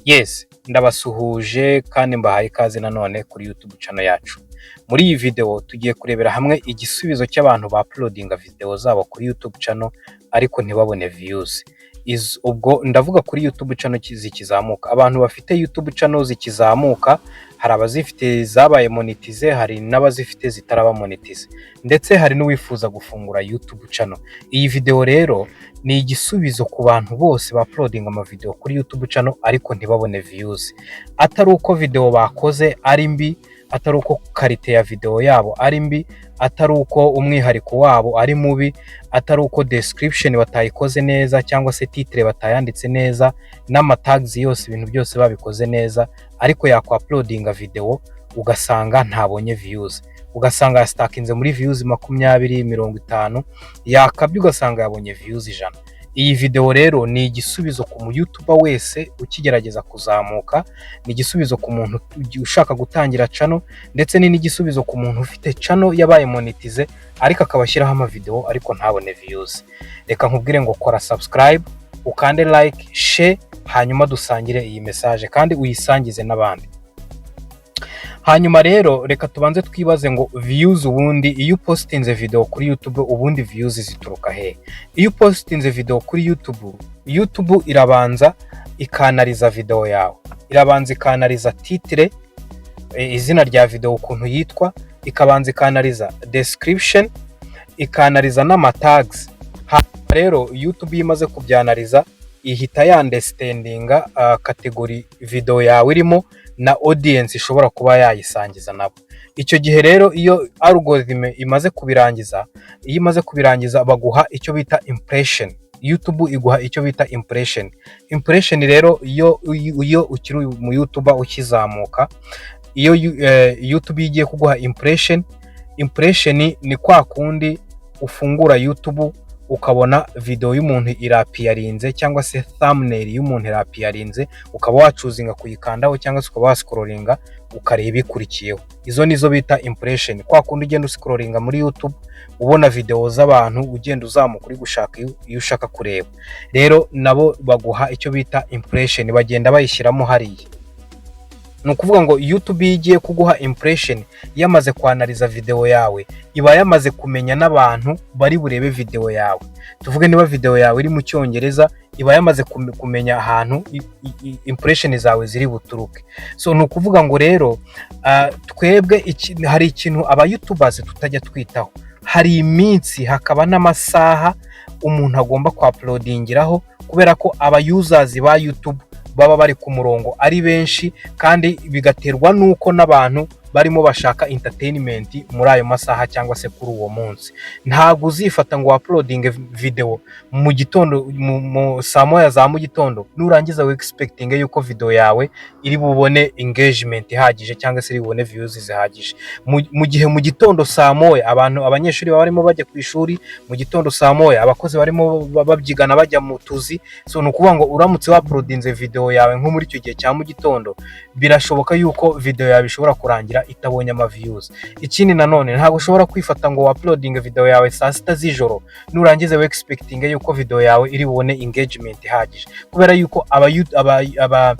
Yes, ndabasuhuje kandi mbahaye ikaze nanone kuri YouTube channel yacu. Muri iyi video tugiye kurebera hamwe igisubizo cy'abantu ba uploadinga video zabo kuri YouTube channel ariko ntibabone views. Ubwo ndavuga kuri YouTube channel zikizamuka. Abantu bafite YouTube channel zikizamuka, hari abazifite zabaye monetize, hari n'abazifite zitaraba monetize, ndetse hari n'uwifuza gufungura YouTube channel. Iyi video rero ni igisubizo ku bantu bose ba uploadinga amavideo kuri YouTube channel ariko ntibabone views. Atari uko video bakoze ari mbi, atari uko qualité ya video yabo ari mbi, atari uko umwihariko wabo ari mubi, atari uko description batayikoze neza cyangwa se titre batayanditse neza n'ama tags yose, ibintu byose babikoze neza, ariko yakwa uploadinga video ugasanga ntabonye views, ugasanga yastuckinze muri views 20, 50, yakabye ugasanga yabonye views 100. Iyi video rero ni igisubizo ku mu YouTuber wese ukigerageza kuzamuka, ni igisubizo ku muntu ushaka gutangira channel, ndetse ni n'igisubizo ku muntu ufite channel yabaye monetize ariko akaba ashyiraho amavideo ariko ntabone views. Reka nkubwire ngo kora subscribe, ukande like, share, hanyuma dusangire iyi message kandi uyisangize n'abandi. Hanyuma rero reka tubanze twibaze ngo views ubundi, iyo upostinze video kuri YouTube, ubundi views zituruka he? Iyo upostinze video kuri YouTube, YouTube irabanza ikanalyza video yawe, irabanza ikanalyza titre, izina rya video ukuntu yitwa, ikabanza ikanalyza description, ikanalyza n'ama tags. Hanyuma rero YouTube iyo imaze kubyanalyza ihita yaunderstandinga category video yawe irimo na audience ishobora kuba yayisangiza nabo. Icyo gihe rero iyo algorithm imaze kubirangiza, iyo imaze kubirangiza baguha icyo bita impression. YouTube iguha icyo bita impression. Impression rero, iyo ukiri mu YouTuber ukizamuka, iyo YouTube igiye kuguha impression, impression ni kwa kundi ufungura YouTube ukabona video y'umuntu irappearinze cyangwa se thumbnail y'umuntu irappearinze, ukaba wachoosinga kuyikandaho cyangwa se ukaba wascrollinga ukareba ibikurikiyeho. Izo nizo bita impression. Kwa kundi ugenda uscrollinga muri YouTube ubona video z'abantu, ugenda uzamuka uri gushaka iyo ushaka kureba, rero nabo baguha icyo bita impression, bagenda bayishyiramo hariya. Ni ukuvuga ngo YouTube iyo igiye kuguha impression, yamaze kwanalyza video yawe, iba yamaze kumenya n'abantu bari burebe video yawe. Tuvuge niba video yawe iri mu Cyongereza, iba yamaze kumenya ahantu impression zawe ziri buturuke. So ni ukuvuga ngo rero twebwe hari ikintu aba YouTubers tutajya twitaho. Hari iminsi hakaba n'amasaha umuntu agomba kuuploadingiraho, kubera ko aba users ba YouTube baba bari ku murongo ari benshi, kandi bigaterwa n'uko n'abantu barimo bashaka entertainment muri ayo masaha cyangwa se kuri uwo munsi. Ntabwo uzifata ngo uploadinge video mu gitondo, mu saa 1 za mu gitondo, nurangiza we expecting yuko video yawe iri bubone engagement ihagije cyangwa se iri bubone views zihagije, mu gihe mu gitondo saa 1 abantu, abanyeshuri baba barimo bajya ku ishuri, mu gitondo saa 1 abakozi barimo babyigana bajya mu tuzi. So ni ukuvuga ngo uramutse wauploadinze video yawe nko muri icyo gihe cya mu gitondo, birashoboka yuko video yawe ishobora kurangira itabonye ama views. Ikindi nanone, ntabwo ushobora kwifata ngo uploading video yawe saa 6 z'ijoro, nurangiza we expecting yuko video yawe iri bubone engagement ihagije, kubera yuko aba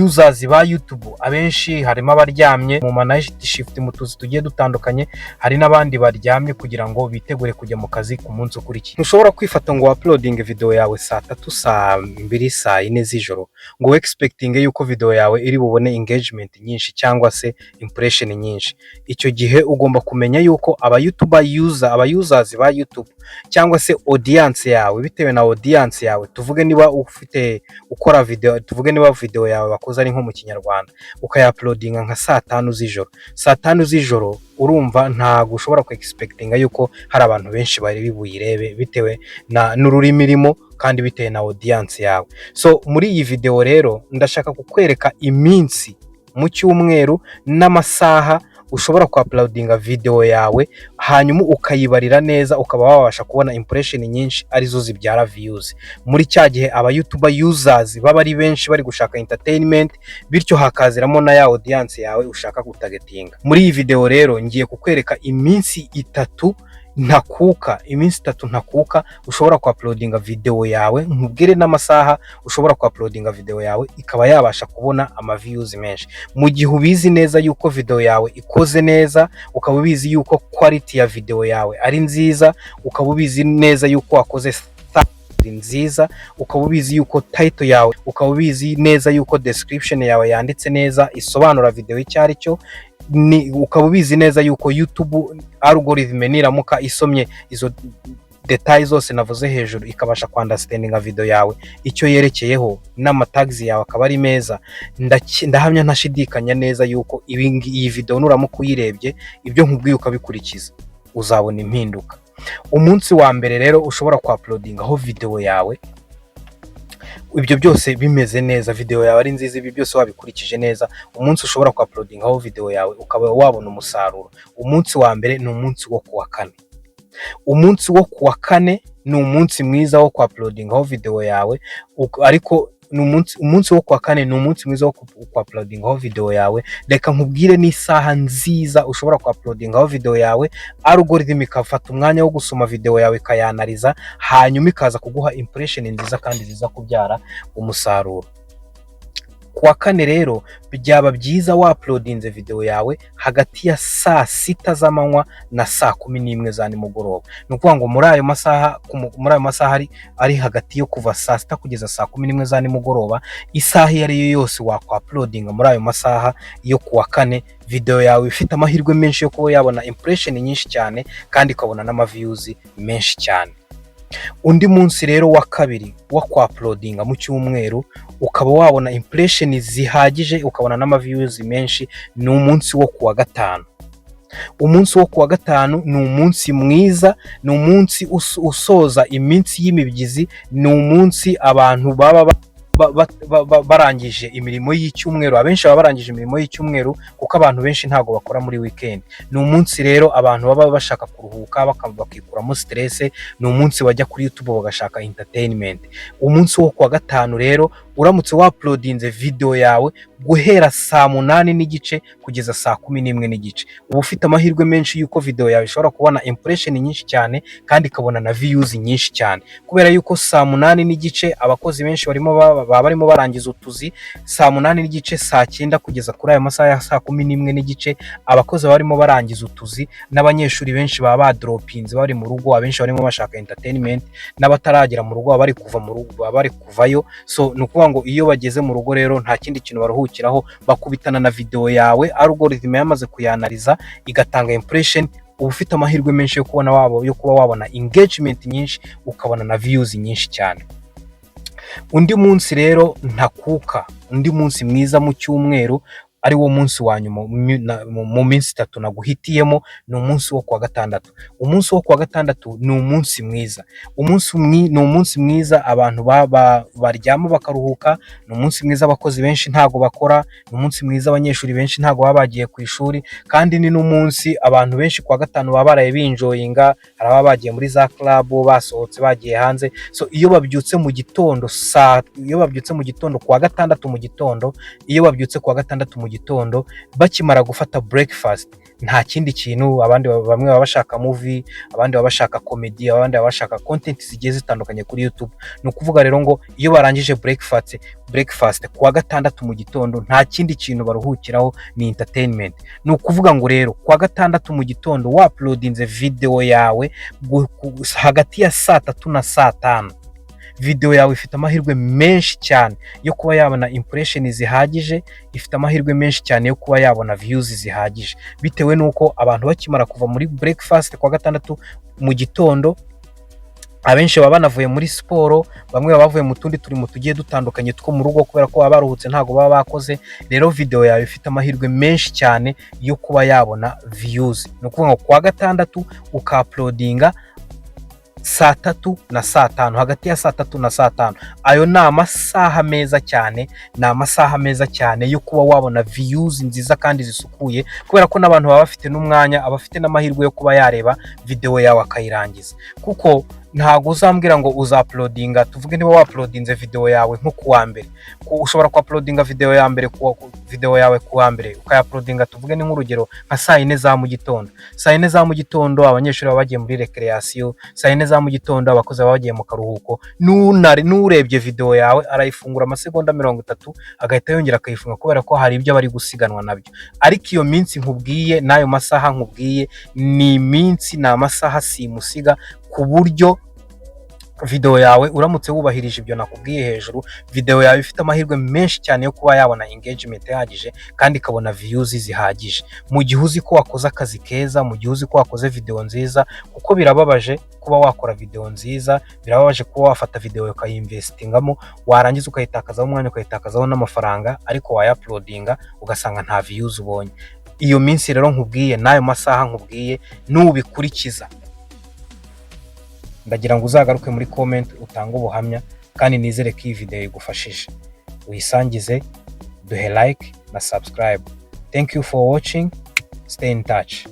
users ba YouTube abenshi harimo abaryamye mu ma night shift, mu tuzi tugiye dutandukanye, hari n'abandi baryamye kugira ngo bitegure kujya mu kazi ku munsi ukurikiye. Ntushobora kwifata ngo uploading video yawe saa 3, saa 2, saa 4 z'ijoro ngo expecting yuko video yawe iri bubone engagement nyinshi cyangwa se impression nyinshi. Icyo gihe ugomba kumenya yuko aba YouTuber user, aba users ba YouTube cyangwa se audience yawe, bitewe na audience yawe, tuvuge niba ufite ukora video, tuvuge niba video yawe wakoze ari nko mu Kinyarwanda, ukayauploadinga nka saa 5 z'ijoro, saa 5 z'ijoro urumva ntabwo ushobora ku expectinga yuko hari abantu benshi bari buyirebe, bitewe na n'ururimi irimo kandi bitewe na audience yawe. So muri iyi video rero ndashaka kukwereka iminsi mu cyumweru n'amasaha ushobora kuuploadinga video yawe, hanyuma ukayibarira neza, ukaba wabasha kubona impression nyinshi arizo zibyara views, muri cya gihe aba YouTuber users baba ari benshi bari gushaka entertainment, bityo hakaziramo na ya audience yawe ushaka gutargetinga. Muri iyi video rero ngiye kukwereka iminsi itatu Ntakuka, iminsi 3 ntakuka ushobora kuuploadinga videwo yawe. Nkubwire n'amasaha ushobora kuuploadinga videwo yawe ikaba yabasha kubona amaviews menshi. Mu gihe ubizi neza yuko videwo yawe ikoze neza, ukaba ubizi yuko quality ya videwo yawe ari nziza, ukaba ubizi neza yuko wakoze thumbnail nziza, ukaba ubizi yuko title yawe, ukaba ubizi neza yuko description yawe yanditse neza, isobanura videwo icyo ari cyo, ni ukaba ubizi neza yuko YouTube algorithm niramuka isomye izo details zose navuze hejuru, ikabasha kwunderstandinga video yawe icyo yerekeyeho, n'amatags yawe akaba ari meza, ndahamya ntashidikanya neza yuko iyi video nuramuka uyirebye, ibyo nkubwiye ukabikurikiza, uzabona impinduka. Umunsi wa mbere rero ushobora kuuploadingaho video yawe, ibyo byose bimeze neza, video yawe ari nziza, ibi byose wabikurikije neza, umunsi ushobora kuuploadingaho video yawe ukaba wabona umusaruro, umunsi wa mbere ni umunsi wo kuwa kane. Umunsi wo kuwa kane ni umunsi mwiza wo kuuploadingaho video yawe, ariko ni umunsi wo kuwa kane ni umunsi mwiza wo kuuploadingaho video yawe. Reka nkubwire n'isaha nziza ushobora kuuploadingaho video yawe, algorithm ikafata umwanya wo gusoma video yawe, ikayanaliza, hanyuma ikaza kuguha impression nziza kandi ziza kubyara umusaruro. Kuwa kane rero byaba byiza wauploadinze video yawe hagati ya saa 6 z'amanywa na saa 11 za nimugoroba. Ni ukuvuga ngo muri ayo masaha ari hagati yo kuva saa 6 kugeza saa 11 za nimugoroba, isaha iyo ari yo yose wakwauploadinga muri ayo masaha yo kuwa kane, video yawe ifite amahirwe menshi yo kuba yabona impression nyinshi cyane kandi ikabona n'amaviews menshi cyane. Undi munsi rero wa kabiri wo kwauploadinga mu cyumweru ukaba wabona impression zihagije, ukabona n'amaviews menshi, ni umunsi wo kuwa gatanu. Umunsi wo kuwa gatanu ni umunsi mwiza, ni umunsi usoza iminsi y'imibyizi, ni umunsi abantu baba barangije imirimo y'icyumweru. Abenshi baba barangije imirimo y'icyumweru, kuko abantu benshi ntabwo bakora muri weekend. Ni umunsi rero abantu baba bashaka kuruhuka, bakikuramo stress. Ni umunsi bajya kuri YouTube bagashaka entertainment. Umunsi wo kuwa gatanu rero, uramutse wauploadinze video yawe guhera saa 8:30 kugeza saa 11:30, uba ufite amahirwe menshi y'uko video yawe ishobora kubona impression nyinshi cyane kandi ikabona na views nyinshi cyane, kubera yuko saa 8:30 abakozi benshi barimo baba barimo barangiza utuzi. Saa 8:30, saa 9, kugeza kuri ayo masaha ya saa 11:30, abakozi baba barimo barangiza utuzi, n'abanyeshuri benshi baba badropinze, bari mu rugo. Abenshi barimo bashaka entertainment, n'abataragera mu rugo baba bari kuva mu rugo, baba bari kuvayo. So ni ukuvuga ngo iyo bageze mu rugo rero, nta kindi kintu baruhukiraho, bakubitana na video yawe. Algorithm yamaze kuyanaliza, igatanga impression. Uba ufite amahirwe menshi yo kuba wabona engagement nyinshi, ukabona na views nyinshi cyane. Undi munsi rero ntakuka, undi munsi mwiza mu cyumweru, ari wo munsi wa nyuma mu minsi 3 naguhitiyemo, ni umunsi wo kuwa gatandatu. Umunsi wo kuwa gatandatu ni umunsi mwiza, ni umunsi mwiza abantu baryama bakaruhuka, ni umunsi mwiza abakozi benshi ntago bakora, ni umunsi mwiza abanyeshuri benshi ntago baba bagiye ku ishuri, kandi ni n'umunsi abantu benshi kuwa gatanu baba baraye binjoyinga. Hari ababa bagiye muri za club, basohotse, bagiye hanze. So iyo babyutse mu gitondo kuwa gatandatu mu gitondo, iyo babyutse kuwa gatandatu mu gitondo bakimara gufata breakfast, nta kindi kintu, abandi bamwe baba bashaka movie, abandi baba bashaka comedy, abandi baba bashaka content zigiye zitandukanye kuri YouTube. Ni ukuvuga rero ngo iyo barangije breakfast kuwa gatandatu mu gitondo, nta kindi kintu baruhukiraho, ni entertainment. Ni ukuvuga ngo rero kuwa gatandatu mu gitondo wauploadinze video yawe hagati ya saa 3 na saa 5, video yawe ifite amahirwe menshi cyane yo kuba yabona impression zihagije, ifite amahirwe menshi cyane yo kuba yabona views zihagije, bitewe n'uko abantu bakimara kuva muri breakfast kuwa gatandatu mu gitondo, abenshi baba banavuye muri siporo, bamwe baba bavuye mu tundi turimo tugiye dutandukanye two mu rugo, kubera ko baba baruhutse, ntabwo baba bakoze. Rero video yawe ifite amahirwe menshi cyane yo kuba yabona views. Ni ukuvuga ngo kuwa gatandatu ukauploadinga saa 3 na saa 5, hagati ya saa 3 na saa 5, ayo ni amasaha meza cyane, ni amasaha meza cyane yo kuba wabona views nziza kandi zisukuye, kubera ko n'abantu baba bafite n'umwanya, aba afite n'amahirwe yo kuba yareba video yawe akayirangiza, kuko Ntabwo uzambwira ngo uzauploadinga, tuvuge niba wauploadinze video yawe nko kuwa mbere, ushobora kuuploadinga video ya mbere, video yawe kuwa mbere ukayauploadinga, tuvuge ni nk'urugero nka saa 4 za mu gitondo. Saa 4 za mu gitondo abanyeshuri baba bagiye muri récréation, saa 4 za mu gitondo abakozi baba bagiye mu karuhuko. N'urebye video yawe arayifungura amasegonda 30, agahita yongera akayifunga, kubera ko hari ibyo bari gusiganwa nabyo. Ariko iyo minsi nkubwiye n'ayo masaha nkubwiye ni iminsi, ni amasaha simusiga, ku buryo video yawe, uramutse wubahirije ibyo nakubwiye hejuru, video yawe ifite amahirwe menshi cyane yo kuba yabona engagement ihagije kandi ikabona views zihagije, mu gihe uzi ko wakoze akazi keza, mu gihe uzi ko wakoze video nziza. Kuko birababaje kuba wakora video nziza, birababaje kuba wafata video ukayinvestingamo, warangiza ukayitakazaho umwanya, ukayitakazaho n'amafaranga, ariko wayauploadinga ugasanga nta views ubonye. Iyo minsi rero nkubwiye n'ayo masaha nkubwiye nubikurikiza, ndagira ngo uzagaruke muri comment utange ubuhamya. Kandi nizere ko iyi video igufashije. Uyisangize, duhe like na subscribe. Thank you for watching, stay in touch.